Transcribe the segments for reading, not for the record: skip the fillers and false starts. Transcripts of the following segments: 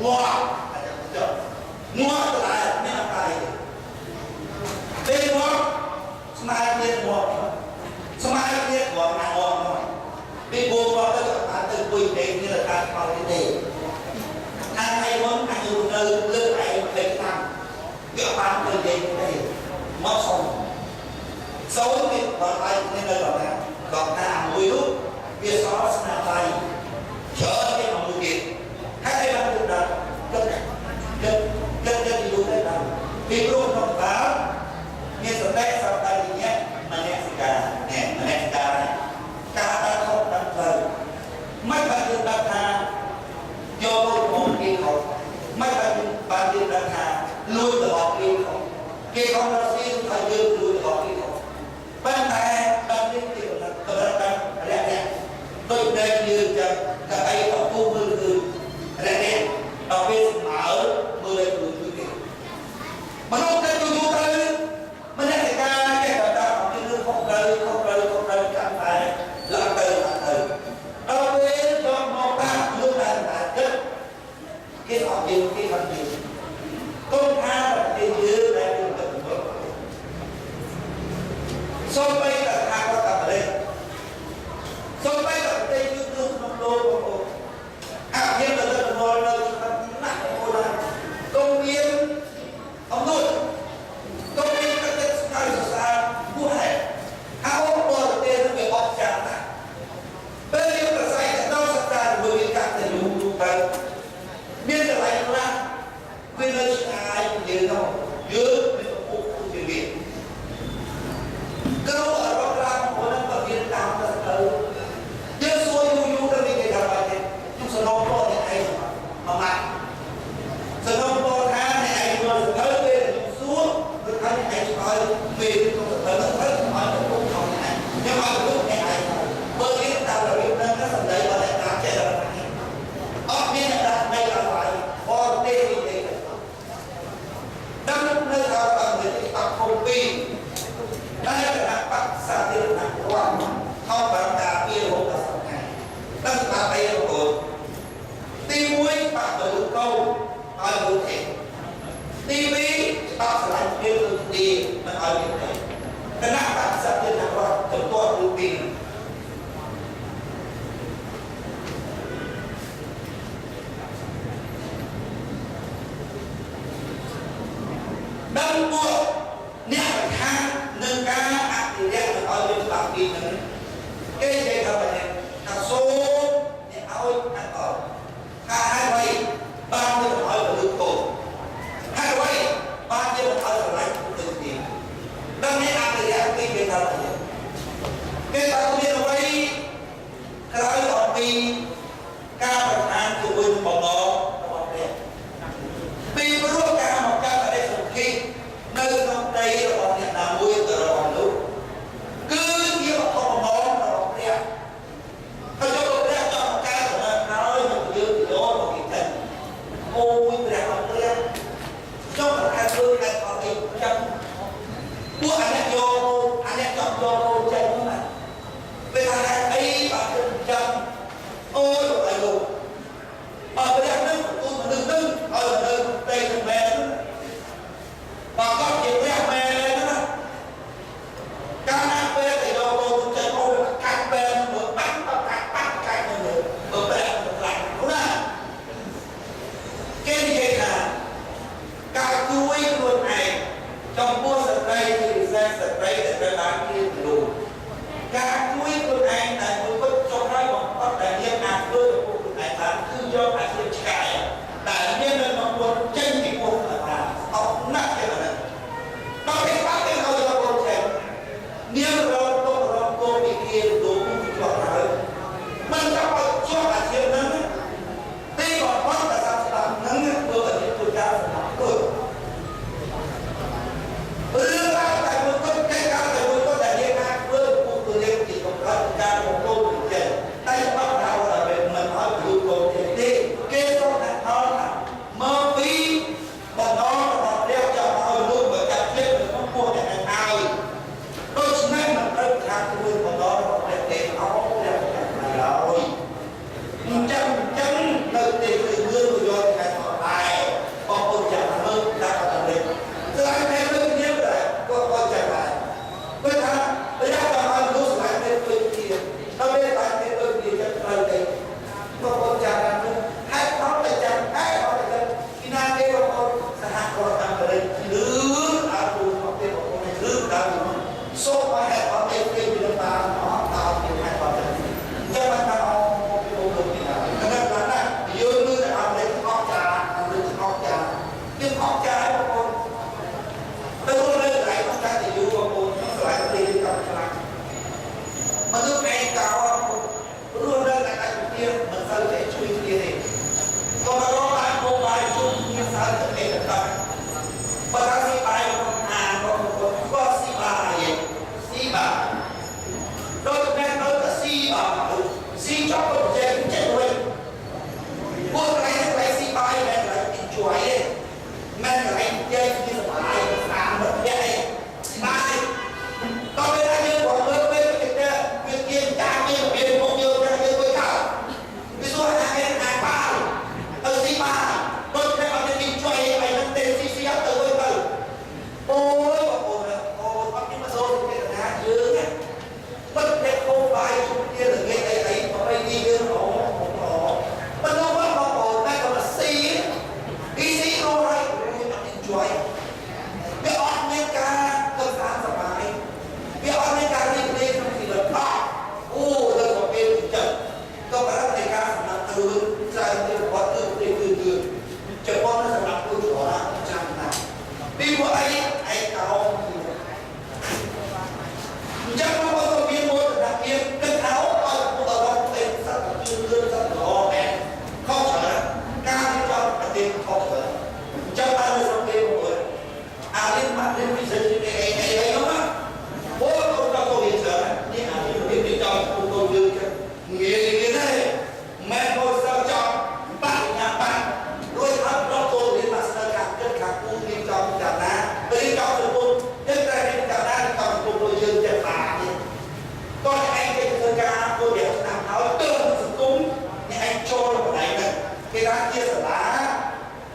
ងាប់ចុះងាប់ទៅដែរមានអីពេលងាប់ស្មើគ្នាងាប់ស្មើគ្នាងាប់ណាងាប់មកពីព្រោះងាប់ទៅក៏បានទៅអង្គុយដេកគ្នាទៅតាមខោទេខាងឯមុនអញនៅលើឯង20ឆ្នាំវាបានទៅនិយាយទេមកសុំសូនវាបើឯងគ្នានៅដល់ណាដល់ណាមួយនោះវាសល់ស្នាដៃច្រើនគេមកមួយទៀតហើយឯងបានទៅដល់គិតគិតគិតគិតយូរទៅដល់ពីព្រោះក្នុងបាលមានសតិសម្បត្តិញៈមនសិការនេះមនសិការការដល់ខុសដល់ត្រូវមិនបានយើងដឹងថាយកមកគេខុសមិនបានបានយើងដឹងថាលួចរបស់គេខុសគេខំរកស៊ីថាយើងលួចរបស់គេខុសប៉ុន្តែដល់នេះគេកំណត់កំណត់ដល់រយៈដូចដែលយើងចាំតែអីក៏គូមើលគឺរយៈដល់ពេលស្មើមើលឲ្យគឺគេមនុស្សទៅយូរទៅមនសិការចេះតែតាមអំពីរឿងខុសត្រូវខុសត្រូវខុសត្រូវកាន់តែឡើងទៅឡើងទៅដល់ពេលយកមកតាមលោកតែតែគិតគេអត់យើងគេអត់យើងកុំថាប្រទេសយើងដែលយើងទៅមើលសូម្បីតែថាគាត់អាមេរិកសូម្បីតែប្រទេសយើងនៅក្នុងលោកបងប្អូនអភិបាលទៅមលនៅឆ្នាំណាស់បងប្អូនណាកុំមានអំនួតកុំមានទឹកចិត្តស្កាយសរសើរគួរហេតុហើយបរទេសនឹងវាអត់ចាំណាស់ពេលយើងប្រស័យទៅដល់សិក្សាជាមួយវាកាត់ទៅយូរយូរទៅមានកន្លែងខ្លះវានៅឆ្ងាយពីយើងនោះយើងមានឪពុកជាវា ក្រអរកឡាបងប្អូនក៏មានតាមទៅទៅយើងសួរយូរយូរទៅមានគេថាបែបនេះខ្ញុំសនំពោអ្នកឯងមួយម៉ាត់សនំពោថាអ្នកឯងមើលសភៅពេលខ្ញុំសួរគឺថាអ្នកឯងឆ្លើយពេលក្នុងសភៅទៅខ្ញុំឲ្យទៅពុកของអ្នកឯងខ្ញុំឲ្យទៅពុកអ្នកឯងបើរៀនតាមរបៀបហ្នឹងសម្ដីបើអ្នកតាមចេះដល់នេះអត់មានអ្នកដាក់នៅឡើយបរទេសនិយាយទៅដល់នៅថាអត់មានអត់ខំពីតែគណៈបក្សសាធារណរដ្ឋខំបានការពាររហូតដល់សប្តាហ៍ដល់ច្បាប់អីបងប្អូនទី1បាក់បលុកោឲ្យរូទេទី2ច្បាប់ឆ្លាញ់គ្នាគឺទីមិនឲ្យមានទេគណៈបក្សសាធារណរដ្ឋចំទាត់ឬពីរដល់ពួកអ្នកប្រខាងនឹងការអភិរក្សមិនឲ្យមានច្បាប់ពីរហ្នឹងគេនិយាយថាបែបនេះថាសូមអ្នកឲ្យអត់អត់ថាហេតុអ្វីបានជាមិនឲ្យពលិកោហេតុអ្វីបានជាមិនឲ្យស្រឡាញ់ទៅគ្នាដល់អ្នកអភិរក្សគេនិយាយថាបែបនេះគេបាន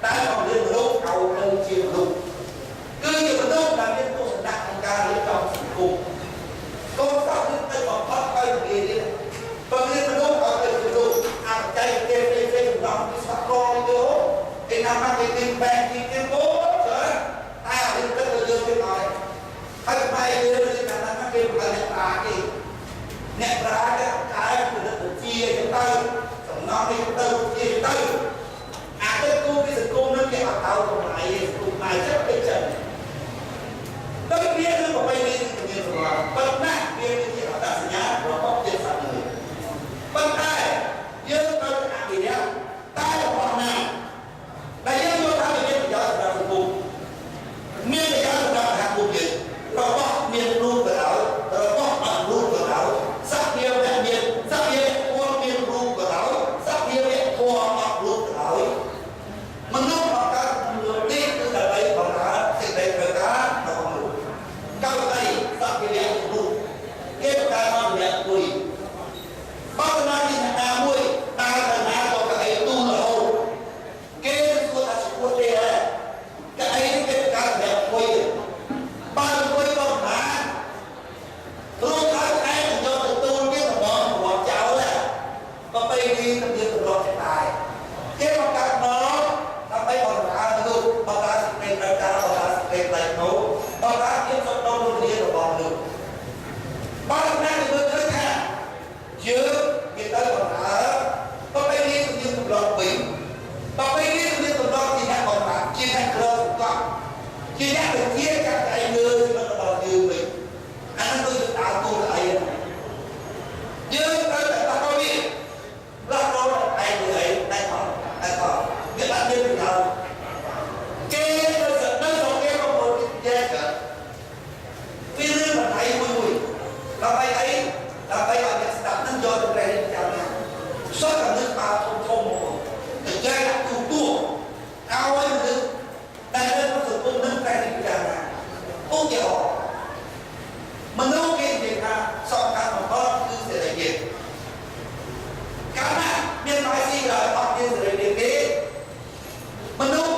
តែបង្រៀនមនុស្សឲ្យទៅជាមនុស្សគឺជាមនុស្សដែលមានទស្សនៈក្នុងការរៀបចំសង្គមកូនសិស្សនេះទៅបំផុតឲ្យនិយាយនេះបង្រៀនមនុស្សឲ្យទៅជាមនុស្សអាបច្ចេកទេសផ្សេងៗចំណងវិស្វករយកឯណាមកគេទីបែកទីទៀតអូច្រើនតែអារឿងទឹកទៅយើងទៀតអត់ហើយខ្មែរយើងនេះថាណាគេបង្កើតអ្នកប្រាជ្ញគេអ្នកប្រាជ្ញគេកែផលិតវិទ្យាចឹងទៅសំណង់នេះទៅជាទៅអាទៅគូពីសង្គមនឹងគេអត់ទៅតម្លៃសង្គមខ្មែរចិត្តពេកចឹងដូចគ្នានឹងប្រពៃណីនឹងជំនឿសម្រាប់ប៉ុន្តែវាគឺជាអត្តសញ្ញាណរបស់ជាតិសាសន៍មួយប៉ុន្តែយើងត្រូវអភិរក្សតែរបស់ណាដែលយើងយល់ថាវាមានប្រយោជន៍សម្រាប់សង្គមមានប្រយោជន៍សម្រាប់សហគមន៍យើងរបស់មានរូបក៏ដោយរបស់អត់រូបក៏ដោយសភាវៈមានសភាវៈធម៌មានរូបក៏ដោយសភាវៈធម៌អត់រូបក៏ដោយមនុស្សបង្កើតលោកនេះគឺដើម្បីបម្រើសេចក្តីត្រូវការរបស់មនុស្សកៅអីសភាវៈរូបគេបង្កើតមកម្នាក់មួយបើណានេះណាមួយដើរទៅណាក៏កៅអីទូរហូតគេសួរថាឈួតទេហ៎កៅអីនេះគេបង្កើតម្នាក់មួយបើមួយក៏បានរួចហើយឯងយកទៅទូលទៀតដំបងរាប់ចោលដែរប្រពៃណីទំនៀមទម្លាប់ទាំងឡាយគេបង្កើតមកដើម្បីបម្រើមនុស្សបម្រើសេចក្តីត្រូវការបម្រើសេចក្តីថ្លៃថ្នូរបម្រើភាពសុខដុមរមនារបស់មនុស្សបើណាគេមើលឃើញថាយើងគេទៅបម្រើប្រពៃណីទំនៀមទម្លាប់វិញប្រពៃណីទំនៀមទម្លាប់ជាអ្នកបម្រើជាអ្នកក្រសង្កត់ជាអ្នកវិជាចាត់ចែងលើជីវិតរបស់យើងវិញអានោះដូចដើរទូលអីយើងត្រូវតែផ្លាស់ប្ដូរវាផ្លាស់ប្ដូរឯងលើអីតែផងតែផងវាបាត់មានប្រយោជន៍គេទៅសទៅស្រុកគេក៏មកចែកពីរឿងបន្ថៃមួយមួយដើម្បីអីដើម្បីឲ្យអ្នកស្ដាប់នឹងយកទៅប្រេងចាំណាសុទ្ធតែនឹងបាធំធំមកទៅចែកទូទួឲ្យមនុស្សដែលនៅក្នុងសង្គមនឹងប្រេងចាំណាឧទាហរណ៍មនុស្សគេនិយាយថាសំខាន់បំផុតគឺសេរីភាពកាលណាមានបាយស៊ីដល់អត់មានសេរីភាពទេមនុស្ស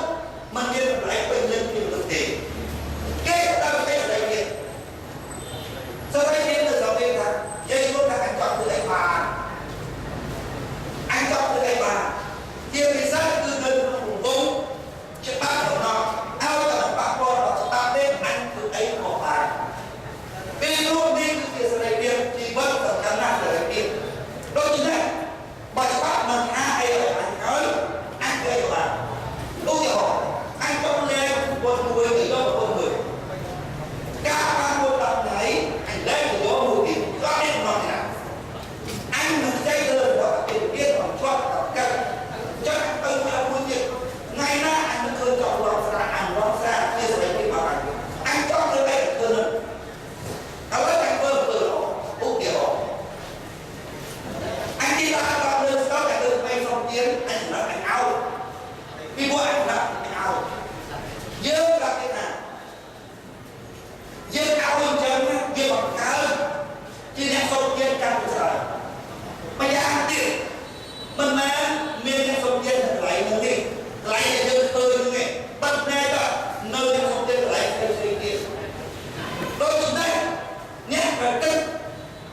មិនមានតម្លៃពេញលេញជាមនុស្សទេគេដល់តែសេរីភាពសេរីភាពនៅស្រុកគេថានិយាយខ្លួនថាអញចង់ធ្វើអីបានអញចង់ធ្វើអីបានជាពិសេសគឺនៅក្នុងរង្វង់ច្បាប់កំណត់ឲ្យតែប៉ះពាល់ដល់ច្បាប់ទេអញធ្វើអីក៏បានពេលនោះនេះគឺជាសេរីភាពជីវិតសំខាន់ណាស់សេរីភាពដូច្នេះបើច្បាប់មិនថាអីឲ្យអញហើយអញធ្វើអីក៏បានឧទាហរណ៍អញចង់លែងប្រពន្ធមួយទៅយកប្រពន្ធមួយការបានមួយ10ថ្ងៃអញលែងទៅយកមួយទៀតក៏មានកំណត់ដែរអញនឹងចៃទៅរបស់អាពាហ៍ពិពាហ៍របស់ជាប់ដល់កើតចឹងទៅមួយមួយទៀតថ្ងៃណាអញនឹងឃើញចង់រងស្រាអញរងស្រាជាសេរីភាពមកអញអញចង់ធ្វើអីក៏ធ្វើនឹងឥឡូវអញធ្វើអំពើល្អឧទាហរណ៍អញទីដល់ដល់លើស្តុកតែលើក្មេងសុំទៀនអញសម្រាប់អញឲ្យពីព្រោះអញសម្រាប់អញឲ្យយើងប្រាប់គេថាយើងឲ្យអញ្ចឹងវាបង្កើតជាអ្នកសុំទៀនកាន់ច្រើនម្យ៉ាងទៀតមិនមែនមានអ្នកសុំទៀននៅកន្លែងនោះទេកន្លែងដែលយើងឃើញហ្នឹងឯងបាត់ភ្នែកទៅនៅអ្នកសុំទៀនកន្លែងផ្សេងៗទៀតដូច្នេះអ្នកប្រតិ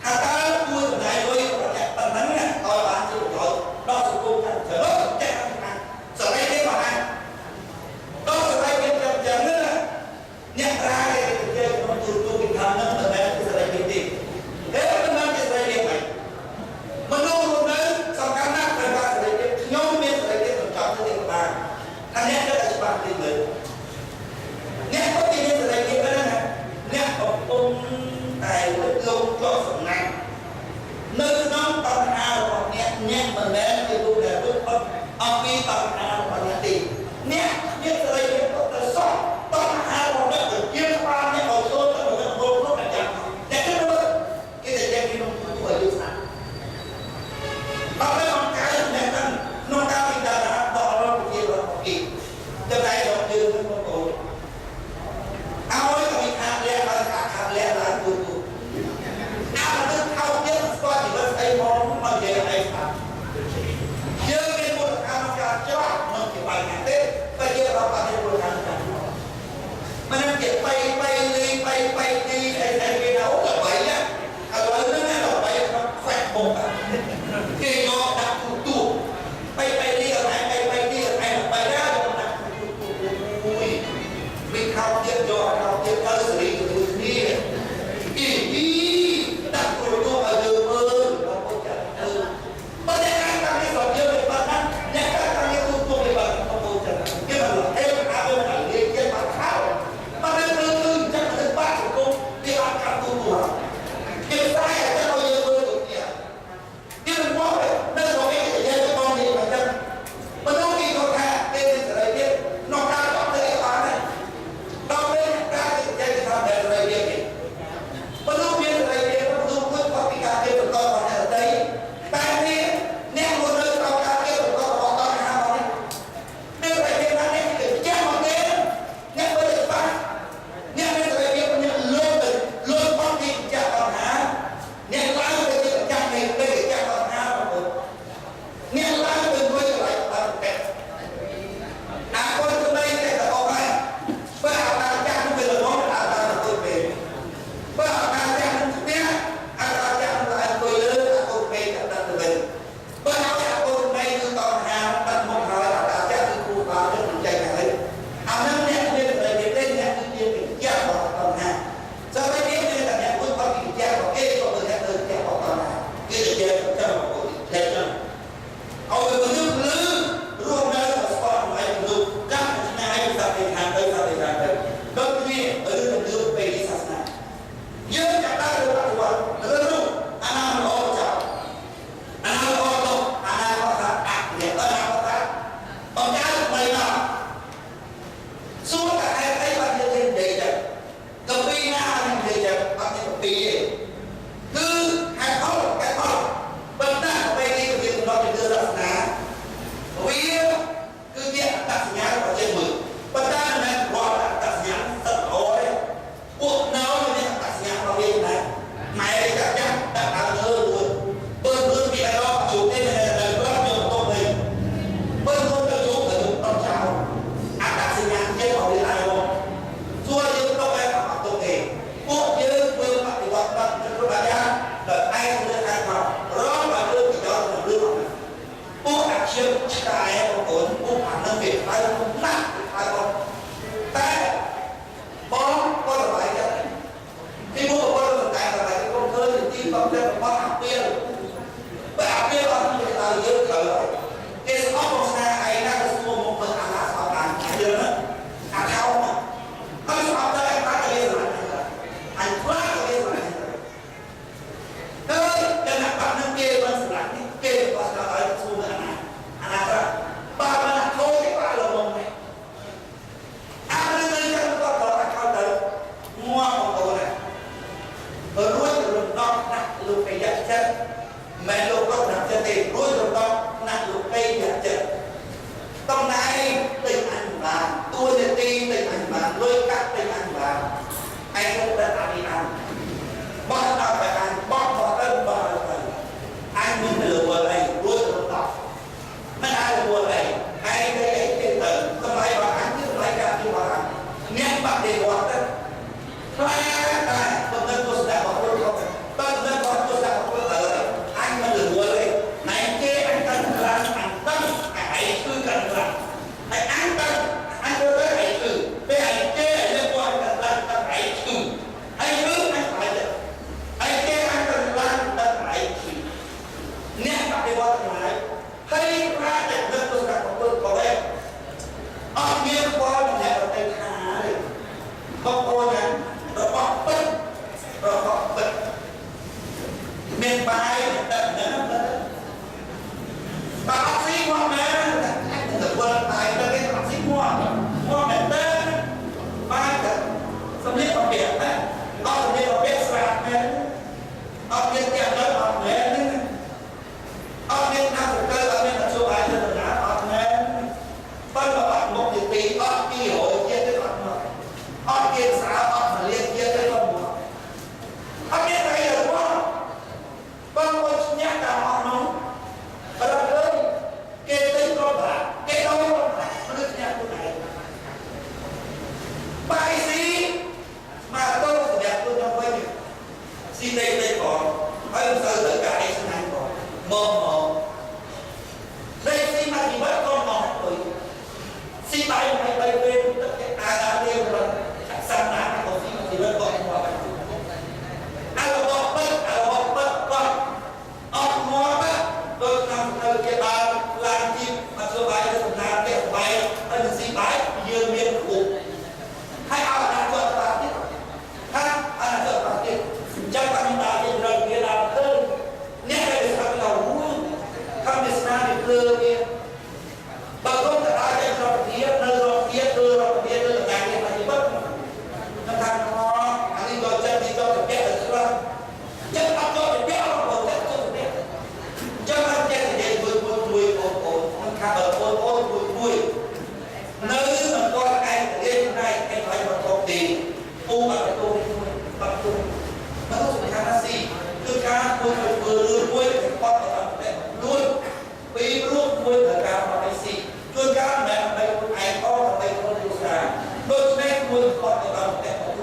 ថាតើគួរចំណាយលុយរបស់អ្នកប៉ុណ្ណឹងឲ្យបានជាប្រយោជន៍ដល់សង្គមកាន់ច្រើនចេះខាងសេរីភាពរបស់អញដល់សេរីភាពចឹងចឹងណាអ្នកប្រាគេទៅជែកក្នុងទូទូគេថានឹងមិនមែនជាសេរីភាពទេទេមិនមែនជាសេរីភាពហ្នឹងមនុស្សរស់នៅសំខាន់ណាស់ត្រូវការសេរីភាពខ្ញុំមានសេរីភាពបញ្ចប់ទៅទៀតបានថាអ្នកគិតឲ្យច្បាស់តិចមើលអ្នកក៏ជាមានសេរីភាពដែរណាអ្នកកំពុងតែលុបលុបជាប់សំណាញ់នៅក្នុងបញ្ហារបស់អ្នកអ្នកមិនមែនជាលោកដែលរួចផុតអំពីបញ្ហារបស់អ្នកទេអ្នកមានសេរីភាពទៅសោះបញ្ហារបស់អ្នកទៅជាក្បាលអ្នកឲ្យចូលទៅក្នុងរោគនោះតែចាំអ្នកគិតមើលគេតែយ៉ាងនេះក្នុងទូឲ្យយើងស្ដាប់ដើម្បីបង្កើតអ្នកទាំងក្នុងការពិចារណាដល់ប្រជារដ្ឋគេចំណែករបស់យើងនឹង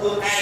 ខ្លួនឯ